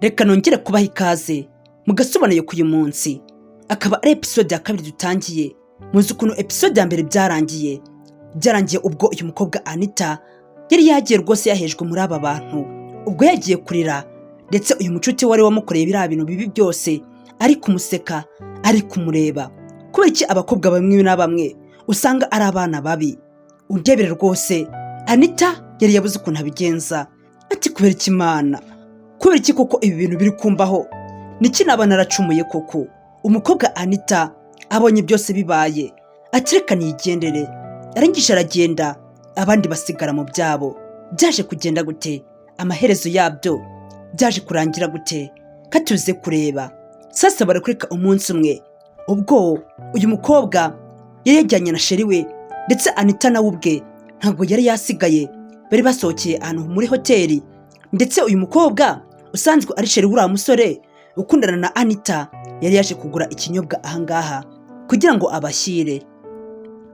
Reka nongere kubaha ikaze mu gasobanuye k'uyu munsi, akaba ari episode ya kabiri dutangiye. Muzi ukuntu episode ya mbere byarangiye. Byarangiye ubwo uyu mukobwa Anita yari yagiye rwose, yahejwe muri aba bantu, ubwo yagiye kurira, ndetse uyu mucuti wari wamukoreye biriya bintu bibi byose ari kumuseka, ari kumureba. Kubera iki abakobwa bamwe na bamwe usanga ari abana babi? Undebere rwose, Anita yari yabuze ukuntu abigenza, ati: "Kubera iki, Imana? Kubera iki koko ibi bintu biri kumbaho? Niki naba naracumuye koko?" Umukobwa Anita abonye byose bibaye, ati: "Reka niyigendere." Arangije aragenda, abandi basigara mu byabo. Byaje kugenda gute? Amaherezo yabyo byaje kurangira gute? Katuze kureba. Sasa barakwereka umunsi umwe ubwo uyu mukobwa yari yajyanye na chéri we, ndetse Anita nawe ubwe ntabwo yari yasigaye. Bari basohokeye ahantu muri hoteli, ndetse uyu mukobwa usanzwe ari chéri w'uriya musore ukundana na Anita yari yaje kugura ikinyobwa ahangaha kugira ngo abashyire.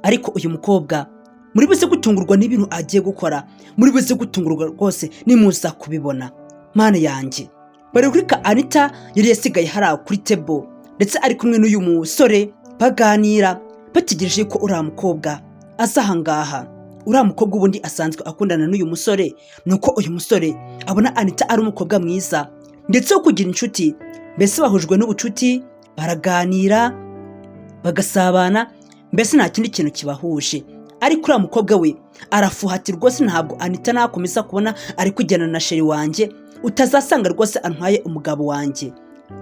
Ariko uyu mukobwa, muri buze gutungurwa n'ibintu agiye gukora, muri buze gutungurwa rwose nimuza kubibona. Mana yanjye! Bari kuri Anita yari yasigaye hariya kuri table, ndetse ari kumwe n'uyu musore baganira, bategereje ko uriya mukobwa aza ahangaha. Uriya mukobwa ubundi asanzwe akundana n'uyu musore, ni uko uyu musore abona Anita ari umukobwa mwiza ndetse wo kugira inshuti, mbese bahujwe n'ubucuti, baraganira, bagasabana, mbese nta kindi kintu kibahuje. Ariko uriya mukobwa we arafuha ati: "Rwose ntabwo Anita nakomeza kubona ari kujyana na chéri wanjye, utazasanga rwose antwaye umugabo wanjye,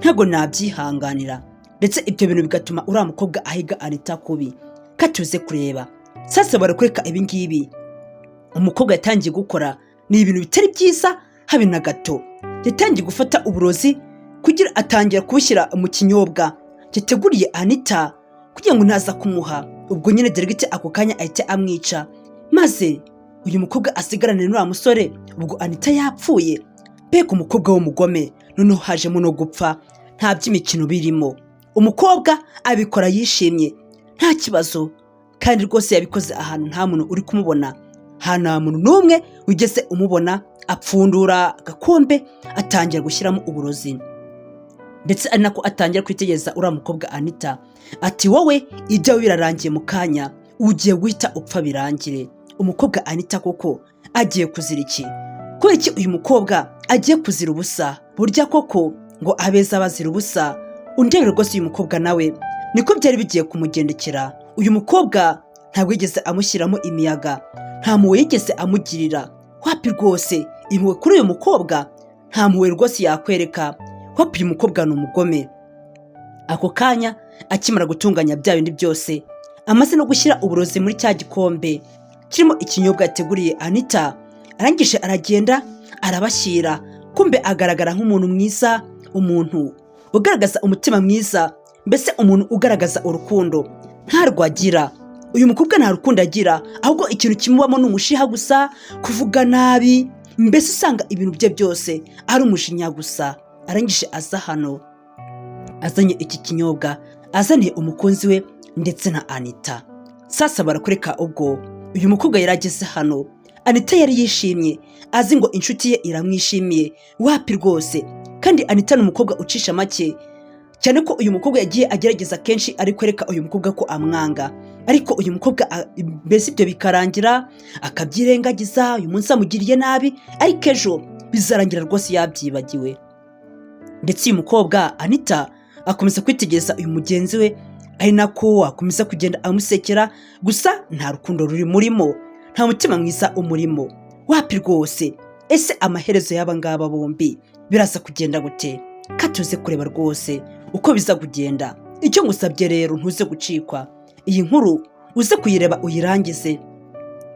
ntabwo nabyihanganira." Ndetse ibyo bintu bigatuma uriya mukobwa ahiga Anita kubi. Katuze kureba. Sasa barakwereka ibi ngibi umukobwa yatangiye gukora ni ibintu bitari byiza habe na gato. Yatangiye gufata uburozi kugira atangira kubushyira mu kinyobwa yateguriye Anita, kugira ngo ntaza kumuha ubwo nyine direct ako kanya ahite amwica, maze uyu mukobwa asigarane n'uriya musore ubwo Anita yapfuye. Mbega umukobwa w'umugome! Noneho hajemo no gupfa, nta by'imikino birimo. Umukobwa abikora yishimye, nta kibazo, kandi rwose yabikoze ahantu nta muntu uri kumubona, nta muntu n'umwe wigeze umubona. Apfundura agakombe, atangira gushyiramo uburozi, ndetse ari nako atangira kwitegereza uriya mukobwa Anita, ati: "Wowe ibyawe birarangiye, mu kanya ugiye guhita upfa birangire." Umukobwa Anita koko agiye kuzira iki? Kubera iki uyu mukobwa agiye kuzira ubusa? Burya koko ngo abeza bazira ubusa. Undebere rwose, uyu mukobwa nawe niko byari bigiye kumugendekera. Uyu mukobwa ntabwo yigeze amushyiramo imiyaga, nta mpuhwe yigeze amugirira, wapi rwose. Impuhwe kuri uyu mukobwa, nta mpuhwe rwose yakwereka, wapi. Uyu mukobwa ni umugome. Ako kanya akimara gutunganya bya bindi byose, amaze no gushyira uburozi muri cya gikombe kirimo ikinyobwa yateguriye Anita, arangije aragenda arabashyira. Kumbe agaragara nk'umuntu mwiza, umuntu ugaragaza umutima mwiza, mbese umuntu ugaragaza urukundo. Ntarwo agira uyu mukobwa, nta rukundo agira, ahubwo ikintu kimubamo ni umushiha gusa, kuvuga nabi, mbese usanga ibintu bye byose ari umujinya gusa. Arangije aza hano azanye iki kinyobwa, azaniye umukunzi we ndetse na Anita. Sasa barakwereka ubwo uyu mukobwa yari ageze hano, Anita yari yishimye, azi ngo inshuti ye iramwishimiye, wapi rwose. Kandi Anita ni umukobwa ucisha make cyane, ko uyu mukobwa yagiye agerageza kenshi ari kwereka uyu mukobwa ko amwanga, ariko uyu mukobwa mbese ibyo bikarangira akabyirengagiza. Uyu munsi amugiriye nabi, ariko ejo bizarangira rwose yabyibagiwe. Ndetse uyu mukobwa Anita akomeza kwitegereza uyu mugenzi we, ari nako akomeza kugenda amusekera gusa. Nta rukundo ruri murimo, nta mutima mwiza umurimo, wapi rwose. Ese amaherezo y'aba ngaba bombi biraza kugenda gute? Katuze kureba rwose uko biza kugenda. Icyo ngusabye rero, ntuze gucikwa iyi nkuru, uze kuyireba uyirangize.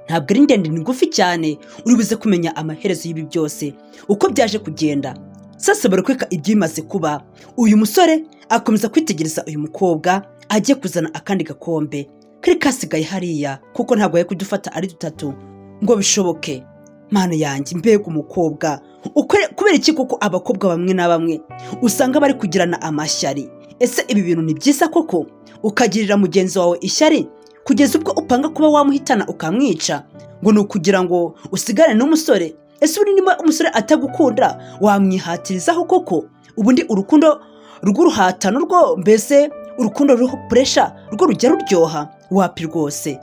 Ntabwo ari ndende, ni ngufi cyane. Uri buze kumenya amaherezo y'ibi byose uko byaje kugenda. Sasa barakwereka ibyimaze kuba. Uyu musore akomeza kwitegereza uyu mukobwa agiye kuzana akandi gakombe kari kasigaye hariya, kuko ntabwo yari kudufata ari dutatu ngo bishoboke. Mana yanjye, mbega umukobwa! Kubera iki koko abakobwa bamwe na bamwe usanga bari kugirana amashyari? Ese ibi bintu ni byiza koko, ukagirira mugenzi wawe ishyari kugeza ubwo upanga kuba wamuhitana ukamwica, ngo ni ukugira ngo usigare n'umusore? Ese ibi bintu ni byiza koko? Ese ubundi niba umusore atagukunda wamwihatirizaho koko? Ubundi urukundo rw'uruhatano rwo, mbese urukundo ruriho pressure rwo rujya ruryoha? Wapi rwose.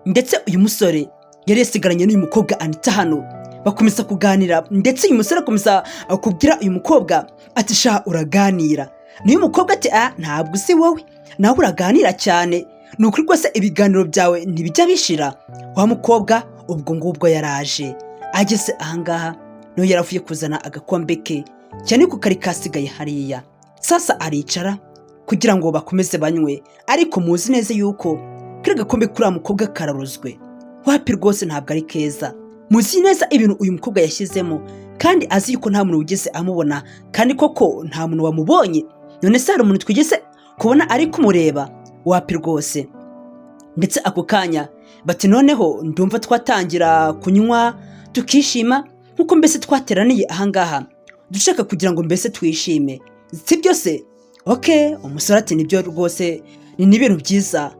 Ndetse uyu musore yari yasigaranye n'uyu mukobwa Anita hano, bakomeza kuganira, ndetse uyu musore akomeza kubwira uyu mukobwa ati: "Sha, uraganira." N'uyu mukobwa ati: "Ah, ntabwo uzi wowe, nawe uraganira cyane, ni ukuri rwose ibiganiro byawe ntibijya bishira." Wa mukobwa ubwo ngubwo yaraje ageze ahangaha, niho yaravuye kuzana agakombe ke cyane ko kari kasigaye hariya. Sasa aricara kugira ngo bakomeze banywe, ariko muzi neza yuko kariya gakombe kuri uriya mukobwa kararozwe. Wapi rwose, ntabwo ari keza. Muzi neza ibintu uyu mukobwa yashyizemo, kandi azi yuko nta muntu wigeze amubona, kandi koko nta muntu wamubonye. None se hari umuntu twigeze kubona ari kumureba? Wapi rwose. Ndetse ako kanya bati: "Noneho ndumva twatangira kunywa tukishima, nk'uko mbese twateraniye ahangaha dushaka kugira ngo mbese twishime, si byo se?" Okay, umusore ati: "Nibyo rwose, ni n'ibintu byiza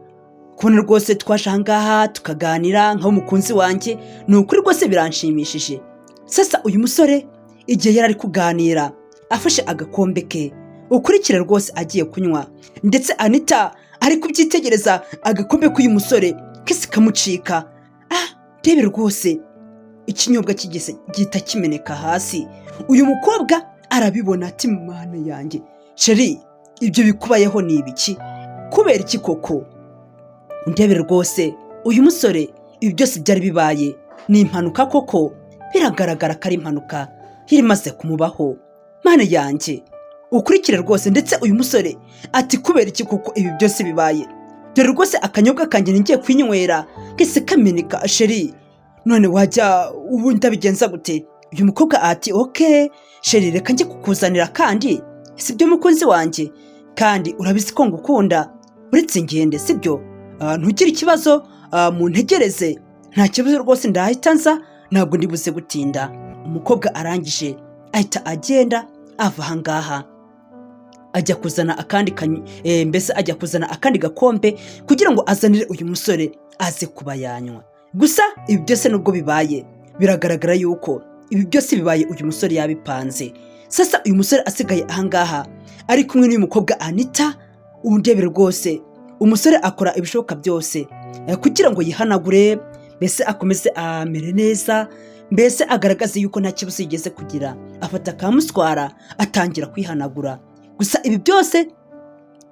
kubona rwose twaje ahangaha tukaganira nk'umukunzi wanjye, ni ukuri rwose biranshimishije." Sasa uyu musore igihe yari ari kuganira afashe agakombe ke, ukurikire rwose, agiye kunywa, ndetse Anita ari kubyitegereza, agakombe k'uyu musore kese kamucika. Ah, rebe rwose, ikinyobwa kigeze gihita kimeneka hasi. Uyu mukobwa arabibona ati: "Mana yanjye, chéri, ibyo bikubayeho ni ibiki? Kubera iki koko?" Ndebere rwose uyu musore, ibi byose byari bibaye ni impanuka koko, biragaragara ko ari impanuka yari imaze kumubaho. Mana yanjye, ukurikire rwose. Ndetse uyu musore ati: "Kubera iki koko ibi byose bibaye? Dore rwose akanyobwa kanjye ngiye kwinywera kese kameneka. Chéri, none wajya ubu ndabigenza gute?" Uyu mukobwa ati: "Okay chéri, reka njye kukuzanira, kandi sibyo mukunzi wanjye? Kandi urabizi ko ngukunda, uretse ngende, sibyo? Ntugire ikibazo, muntegereze, nta kibazo rwose, ndahita nza, ntabwo ndibuze gutinda." Umukobwa arangije ahita agenda, ava ahangaha ajya kuzana akandi mbese ajya kuzana akandi gakombe kugira ngo azanire uyu musore aze kuba yanywa. Gusa ibi byose nubwo bibaye, biragaragara yuko ibi byose bibaye uyu musore yabipanze. Sasa uyu musore asigaye ahangaha ari kumwe n'uyu mukobwa Anita. Undebere rwose, umusore akora ibishoboka byose kugira ngo yihanagure, mbese akomeze amere neza, mbese agaragaze yuko nta kibazo yigeze kugira. Afata akamuswara atangira kwihanagura. Gusa ibi byose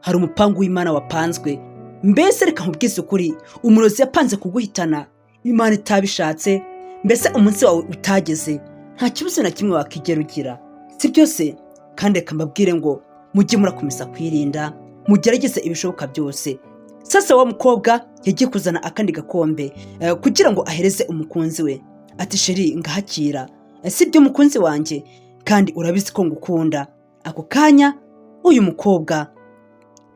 hari umupangu w'Imana wapanzwe. Mbese reka nkubwize ukuri, umurozi yapanze kuguhitana, Imana itabishatse, mbese umunsi wawe utageze, nta kibazo na kimwe wakigera ugira, si byose? Kandi reka mbabwire ngo mujye murakomeza kwirinda, mugerageze ibishoboka byose. Sasa wa mukobwa yagiye kuzana akandi gakombe kugira ngo ahereze umukunzi we, ati: "Chéri, ngahakira, si byo mukunzi wanjye? Kandi urabizi ko ngukunda." Ako kanya uyu mukobwa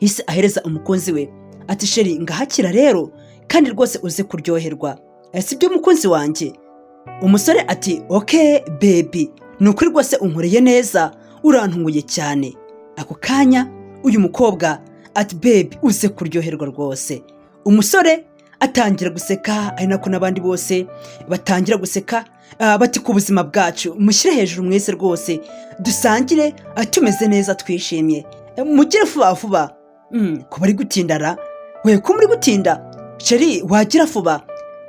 yahise ahereza umukunzi we ati: "Chéri, ngahakira rero, kandi rwose uze kuryoherwa, si byo mukunzi wanjye?" Umusore ati: "Okay baby, ni ukuri rwose unkoreye neza, urantunguye cyane." Ako kanya uyu mukobwa ati: "Baby, uze kuryoherwa rwose." Umusore atangira guseka, ari nako n'abandi bose batangira guseka, bati: "Ku buzima bwacu, mushyire hejuru mwese rwose, dusangire tumeze neza twishimye. Mugire vuba vuba." Ko bari gutindara we, ko muri gutinda? Chéri, wagira vuba,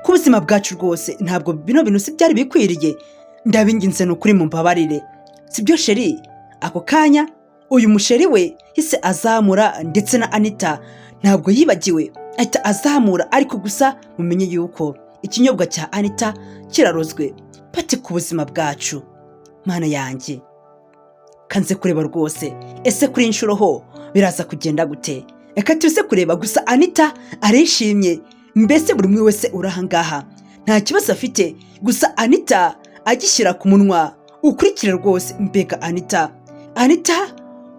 ku buzima bwacu rwose, ntabwo bino bintu si byari bikwiriye, ndabinginze, ni ukuri mumbabarire, sibyo chéri?" Ako kanya uyu muchéri we yahise azamura, ndetse na Anita ntabwo yibagiwe, ahita azamura, ariko gusa mumenye yuko ikinyobwa cya Anita kirarozwe. Bati: "Ku buzima bwacu." Mana yanjye, kanze kureba rwose, ese kuri inshuro ho biraza kugenda gute? Reka tuze kureba. Gusa Anita arishimye, mbese buri umwe wese uri aha ngaha nta kibazo afite. Gusa Anita agishyira ku munwa, ukurikire rwose, mbega Anita, Anita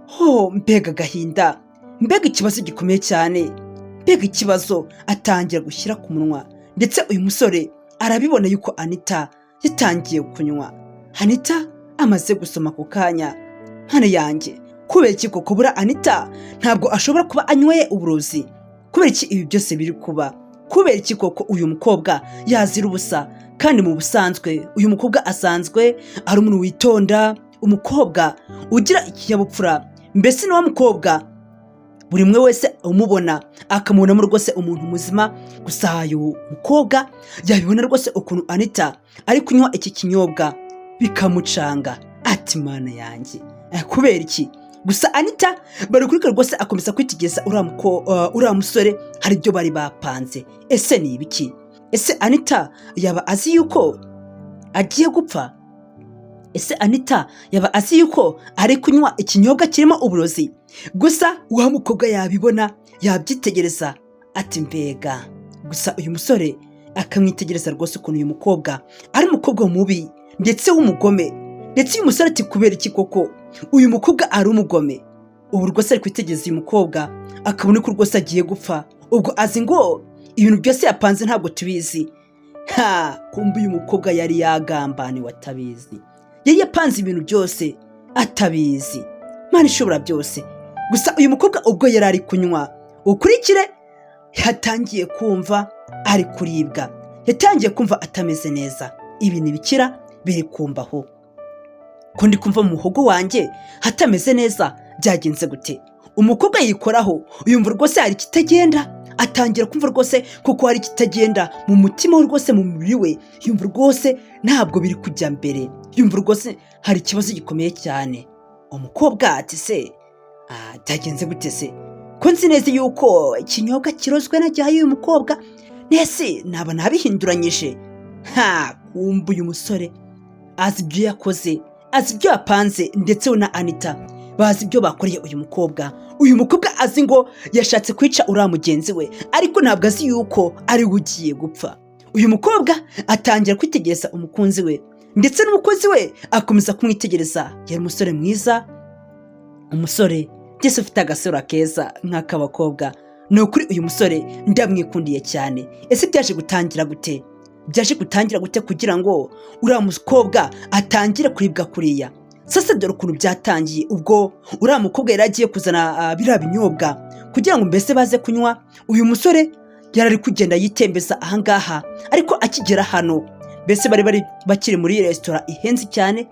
ho, mbega agahinda, mbega ikibazo gikomeye cyane, mbega ikibazo. Atangira gushyira ku munwa, ndetse uyu musore arabibona yuko Anita yatangiye kunywa. Anita amaze gusoma, ako kanya, hano yanjye, kubera iki koko buriya Anita ntabwo ashobora kuba anyweye uburozi? Kubera iki ibi byose biri kuba? Kubera iki koko uyu mukobwa yazira ubusa? Kandi mu busanzwe uyu mukobwa asanzwe ari umuntu witonda, umukobwa ugira ikinyabupfura, mbese ni wa mukobwa buri umwe wese umubona akamubonamo rwose umuntu muzima. Gusa uyu mukobwa yabibona rwose ukuntu Anita ari kunywa iki kinyobwa bikamucanga, ati: "Mana yanjye, kubera iki?" Gusa Anita bari kuri rwose akomeza kwitegereza uriya musore, hari ibyo bari bapanze. Ese ni ibiki? Ese Anita yaba azi yuko agiye gupfa? Ese Anita yaba azi yuko ari kunywa ikinyobwa kirimo uburozi? Gusa wa mukobwa yabibona, yabyitegereza, ati: "Mbega!" Gusa uyu musore akamwitegereza rwose ukuntu uyu mukobwa ari umukobwa mubi ndetse w'umugome. Ndetse uyu musore ati: "Kubera iki koko uyu mukobwa ari umugome?" Ubu rwose ari kwitegereza uyu mukobwa akabona ko rwose agiye gupfa. Ubwo azi ngo ibintu byose yapanze ntabwo tubizi. Ha, kumva uyu mukobwa yari yagambaniwe atabizi, yari yapanze ibintu byose atabizi. Mana ishobora byose! Gusa uyu mukobwa ubwo yari ari kunywa, ukurikire, yatangiye kumva ari kuribwa, yatangiye kumva atameze neza. Ibi ntibikira biri kumbaho, ko ndi kumva mu muhogo wanjye hatameze neza, byagenze gute? Umukobwa yikoraho, yumva rwose hari ikitagenda, atangira kumva rwose kuko hari ikitagenda mu mutima we, rwose mu mubiri we yumva rwose ntabwo biri kujya mbere, yumva rwose hari ikibazo gikomeye cyane. Umukobwa ati: "Se byagenze gute se, ko nzi neza yuko ikinyobwa kirozwe najyaye uyu mukobwa? Nese naba nabihinduranyije?" Ha, kumva uyu musore azi ibyo yakoze, azi ibyo yapanze, ndetse we na Anita bazi ibyo bakoreye uyu mukobwa. Uyu mukobwa azi ngo yashatse kwica uriya mugenzi we, ariko ntabwo azi yuko ari we ugiye gupfa. Uyu mukobwa atangira kwitegereza umukunzi we, ndetse n'umukunzi we akomeza kumwitegereza. Yari umusore mwiza, umusore ndetse ufite agasura keza nk'ak'abakobwa. Ni ukuri uyu musore ndamwikundiye cyane. Ese byaje gutangira gute? Byaje gutangira gute kugira ngo uriya mukobwa atangire kuribwa kuriya? Sasa dore ukuntu byatangiye. Ubwo uriya mukobwa yari agiye kuzana biriya binyobwa kugira ngo mbese baze kunywa, uyu musore yari ari kugenda yitembeza ahangaha, ariko akigera hano, mbese bari bakiri muri resitora ihenze cyane,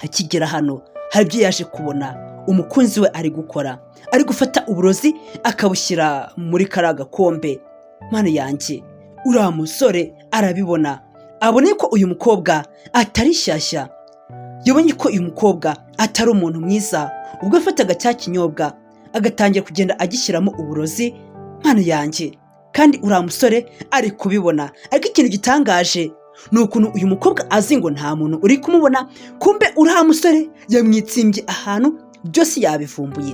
akigera hano hari ibyo yaje kubona umukunzi we ari gukora, ari gufata uburozi akabushyira muri kariya gakombe. Mana yanjye! Uriya musore arabibona, abonye ko uyu mukobwa atari shyashya, yabonye ko uyu mukobwa atari umuntu mwiza. Ubwo yafataga cya kinyobwa agatangira kugenda agishyiramo uburozi, Mana yanjye! Kandi uriya musore ari kubibona. Ariko ikintu gitangaje ni ukuntu uyu mukobwa azi ngo nta muntu uri kumubona, kumbe uriya musore yamwitsimbye ahantu, byose yabivumbuye.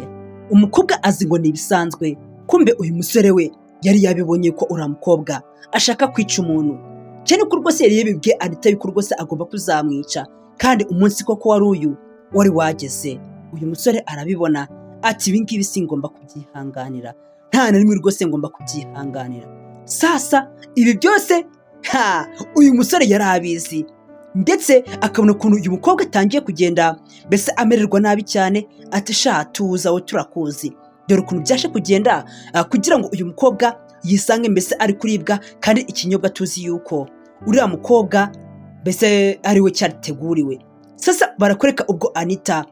Umukobwa azi ngo ni ibisanzwe, kumbe uyu musore we yari yabibonye ko uriya mukobwa ashaka kwica umuntu, cyane ko rwose yari yabibwiye Anita yuko rwose agomba kuzamwica. Kandi umunsi koko wari uyu, wari wageze. Uyu musore arabibona, ati: "Ibi ngibi singomba kubyihanganira, nta na rimwe rwose ngomba kubyihanganira." Sasa ibi byose, ha, uyu musore yari abizi, ndetse akabona ukuntu uyu mukobwa atangiye kugenda mbese amererwa nabi cyane, ati: "Sha, tuza, wowe turakuzi." Dore ukuntu byaje kugenda kugira ngo uyu mukobwa yisange mbese ari kuribwa, kandi ikinyobwa tuzi yuko uriya mukobwa mbese ari we cyateguriwe. Sasa barakwereka ubwo Anita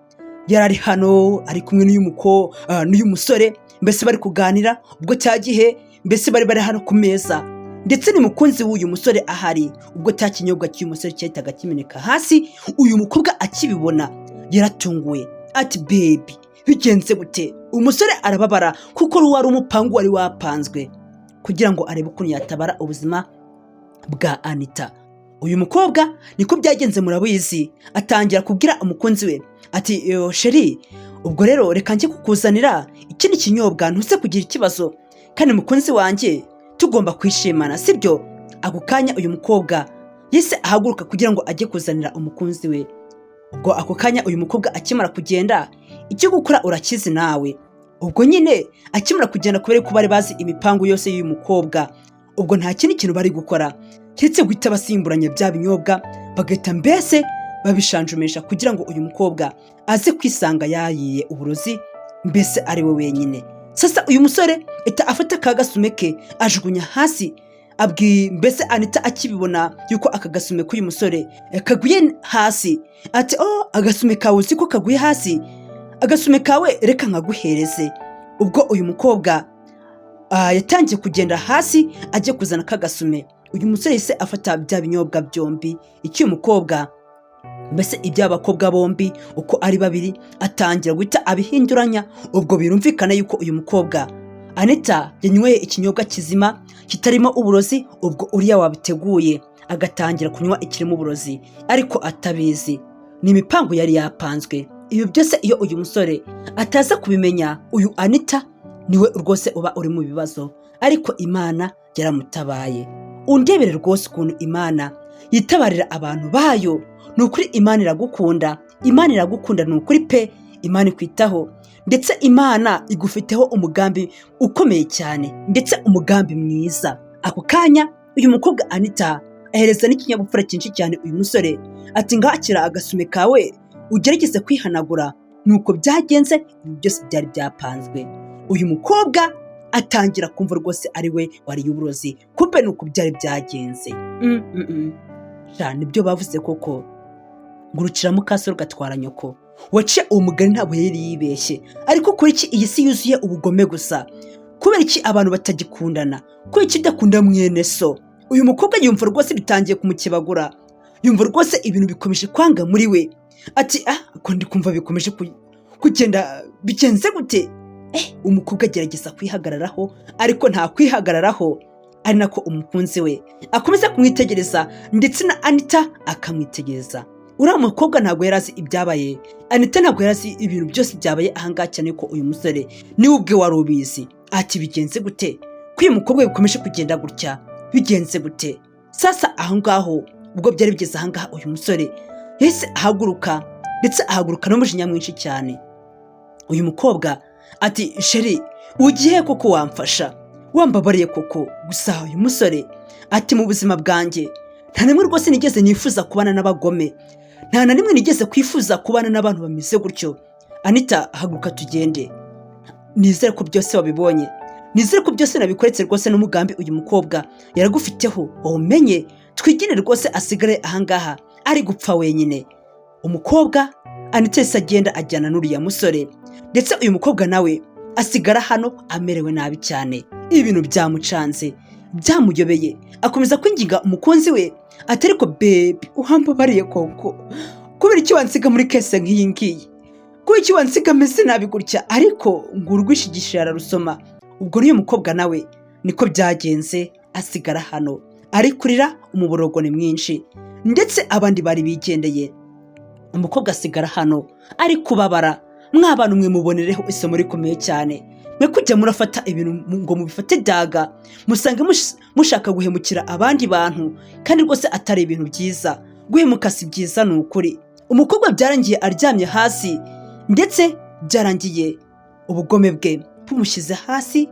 yari ari hano ari kumwe n'uyu musore, mbese bari kuganira, ubwo cya gihe mbese bari bari hano ku meza, ndetse ni mukunzi w'uyu musore ahari. Ubwo cya kinyobwa cy'uyu musore cyahitaga kimeneka hasi, uyu mukobwa akibibona yaratunguwe, ati: "Baby, bigenze gute?" Umusore arababara kuko wari umupangu wari wapanzwe kugira ngo arebe ukuntu yatabara ubuzima bwa Anita. Uyu mukobwa niko byagenze, murabizi, atangira kubwira umukunzi we ati: "Chéri, ubwo rero reka njye kukuzanira ikindi kinyobwa, ntuze kugira ikibazo, kandi mukunzi wanjye tugomba kwishimana, sibyo?" Ako kanya uyu mukobwa yise ahaguruka kugira ngo ajye kuzanira umukunzi we. Ubwo ako kanya uyu mukobwa akimara kugenda, icyo gukora urakizi nawe. Ubwo nyine akimara kugenda, kubera ko bari bazi imipangu yose y'uyu mukobwa, ubwo nta kindi kintu bari gukora keretse guhita basimburanya bya binyobwa, bagahita mbese babishanjumisha kugira ngo uyu mukobwa aze kwisanga yayiye uburozi, mbese ari we wenyine. Sasa uyu musore ahita afata ka gasume ke ajugunya hasi. Abwi mbese Anita akibibona yuko aka gasume k'uyu musore kaguye hasi, ati: "Oh, agasume kawe, uzi ko kaguye hasi? Agasume kawe reka nkaguhereze." Ubwo uyu mukobwa yatangiye kugenda hasi ajya kuzana ka gasume, uyu musore yahise afata bya binyobwa byombi, icy'uyu mukobwa, mbese iby'abakobwa bombi uko ari babiri, atangira guhita abihinduranya. Ubwo birumvikana yuko uyu mukobwa Anita yanyweye ikinyobwa kizima kitarimo uburozi, ubwo uriya wabiteguye agatangira kunywa ikirimo uburozi ariko atabizi. Ni imipango yari yapanzwe. Ibi byose iyo uyu musore ataza kubimenya, uyu Anita niwe rwose uba uri mu bibazo, ariko Imana yaramutabaye. Undebere rwose ukuntu Imana yitabarira abantu bayo. Ni ukuri Imana iragukunda, Imana iragukunda, ni ukuri pe. Imana ikwitaho, ndetse Imana igufiteho umugambi ukomeye cyane, ndetse umugambi mwiza. Ako kanya uyu mukobwa Anita ahereza n'ikinyabupfura cyinshi cyane uyu musore, ati: "Ngakira agasume kawe ugerageze kwihanagura." Nuko byagenze. Ibi byose byari byapanzwe. Uyu mukobwa atangira kumva rwose ari we wariye uburozi, kumbe ni uko byari byagenze. Sha, nibyo bavuze koko ngo urucira mukaso rugatwara nyoko. Waciye uwo mugani ntabwo yari yibeshye. Ariko kuri iki iyi si yuzuye ubugome gusa? Kubera iki abantu batagikundana? Kubera iki udakunda mwene so? Uyu mukobwa yumva rwose bitangiye kumukebagura, yumva rwose ibintu bikomeje kwanga muri we, ati: "Ah, ko ndi kumva bikomeje kugenda, bigenze gute?" Umukobwa agerageza kwihagararaho, ariko nta kwihagararaho, ari nako umukunzi we akomeza kumwitegereza, ndetse na Anita akamwitegereza. Uriya mukobwa ntabwo yari azi ibyabaye, Anita ntabwo yari azi ibintu byose byabaye ahangaha, cyane ko uyu musore niwe ubwe wari ubizi. Ati: "Bigenze gute ko uyu mukobwa bikomeje kugenda gutya? Bigenze gute?" Sasa aho ngaho, ubwo byari bigeze ahangaha, uyu musore yahise ahaguruka, ndetse ahaguruka n'umujinya mwinshi cyane. Uyu mukobwa ati: "Chéri, ugiye koko? Wamfasha, wambabariye koko?" Gusa uyu musore ati: "Mu buzima bwanjye nta na rimwe rwose nigeze nifuza kubana n'abagome, nta na rimwe nigeze kwifuza kubana n'abantu bameze gutyo. Anita, haguruka tugende. Nizere ko byose wabibonye, nizere ko byose nabikoretse rwose n'umugambi uyu mukobwa yaragufiteho wawumenye. Twigire rwose, asigare ahangaha ari gupfa wenyine." Umukobwa Anita yahise agenda ajyana n'uriya musore, ndetse uyu mukobwa nawe asigara hano amerewe nabi cyane. Ibintu byamucanze, byamuyobeye. Akomeza kwinginga umukunzi we ati: "Ariko baby, uhambabariye koko? Kubera iki wansiga muri case nk'iyi ngiyi? Kubera iki wansiga ameze nabi gutya?" Ariko ngo urwishigisha ararusoma. Ubwo n'uyu mukobwa nawe niko byagenze, asigara hano ari kurira, umuborogo ni mwinshi, ndetse abandi bari bigendeye, umukobwa asigara hano ari kubabara. Mwabana mwe, mubonereho isomo rikomeye cyane. Mwe kujya murafata ibintu ngo mubifate daga, musange mushaka guhemukira abandi bantu, kandi rwose atari ibintu byiza. Guhemuka si byiza, ni ukuri. Umukobwa byarangiye aryamye hasi, ndetse byarangiye ubugome bwe bumushyize hasi,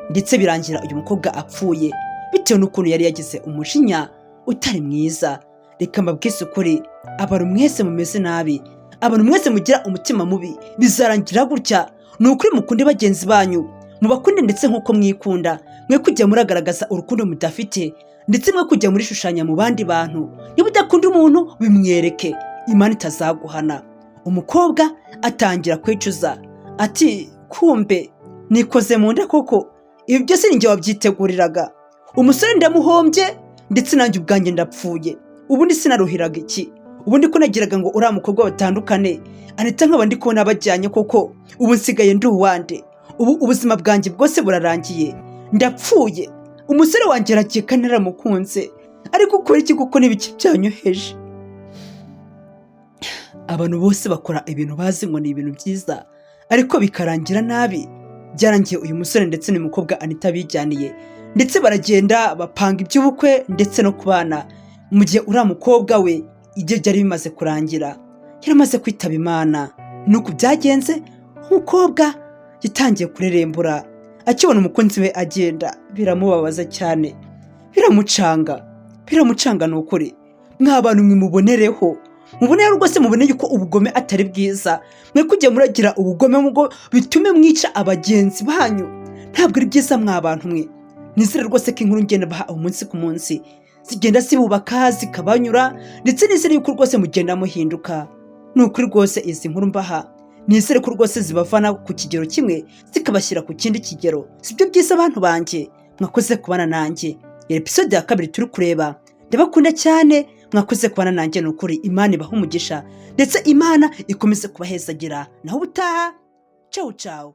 ndetse birangira uyu mukobwa apfuye bitewe n'ukuntu yari yagize umujinya utari mwiza. Reka mbabwize ukuri, abantu mwese mumeze nabi, abantu mwese mugira umutima mubi, bizarangira gutya. Ni ukuri, mukunde bagenzi banyu, mubakunde ndetse nk'uko mwikunda. Mwe kujya muragaragaza urukundo mudafite, ndetse mwe kujya murishushanya mu bandi bantu. Niba udakunda umuntu, bimwereke, Imana itazaguhana. Umukobwa atangira kwicuza ati: "Kumbe nikoze mu nda koko, ibi byose ni njye wabyiteguriraga. Umusore ndamuhombye, ndetse nanjye ubwanjye ndapfuye. Ubundi sinaruhiraga iki? Ubundi ko nagiraga ngo uriya mukobwa batandukane, Anita nkaba ndi kubona bajyanye koko, ubu nsigaye ndi uwande? Ubu ubuzima bwanjye bwose burarangiye, ndapfuye. Umusore wanjye aragiye kandi naramukunze. Ariko ukora iki kuko n'ibiki byanyoheje?" Abantu bose bakora ibintu bazi ngo ni ibintu byiza, ariko bikarangira nabi. Byarangiye uyu musore ndetse n'uyu mukobwa Anita bijyaniye, ndetse baragenda bapanga iby'ubukwe ndetse no kubana, mu gihe uriya mukobwa we ibyo byari bimaze kurangira, yaramaze kwitaba Imana. Nuko byagenze. Umukobwa yatangiye kurerembura akibona umukunzi we agenda, biramubabaza cyane, biramucanga, biramucanga, ni ukuri. Mwa bantu mwe, mubonereho. Mubone rero rwose, mubone yuko ubugome atari bwiza. Mwe kujya muragira ubugome ngo bitume mwica abagenzi banyu, ntabwo ari byiza mwa bantu mwe. Nizere rwose ko inkuru ngenda baha umunsi ku munsi zigenda zibubaka, zikabanyura, ndetse nizere yuko rwose mugenda muhinduka. Ni ukuri rwose izi nkuru mbaha, nizere ko rwose zibavana ku kigero kimwe zikabashyira ku kindi kigero. Sibyo byiza abantu banjye? Mwakoze kubana nanjye iyi episode ya kabiri turi kureba. Ndabakunda cyane, mwakoze kubana nanjye. Ni ukuri Imana ibaha umugisha, ndetse Imana ikomeze kubahezagira. Naho ubutaha, cawu cawu.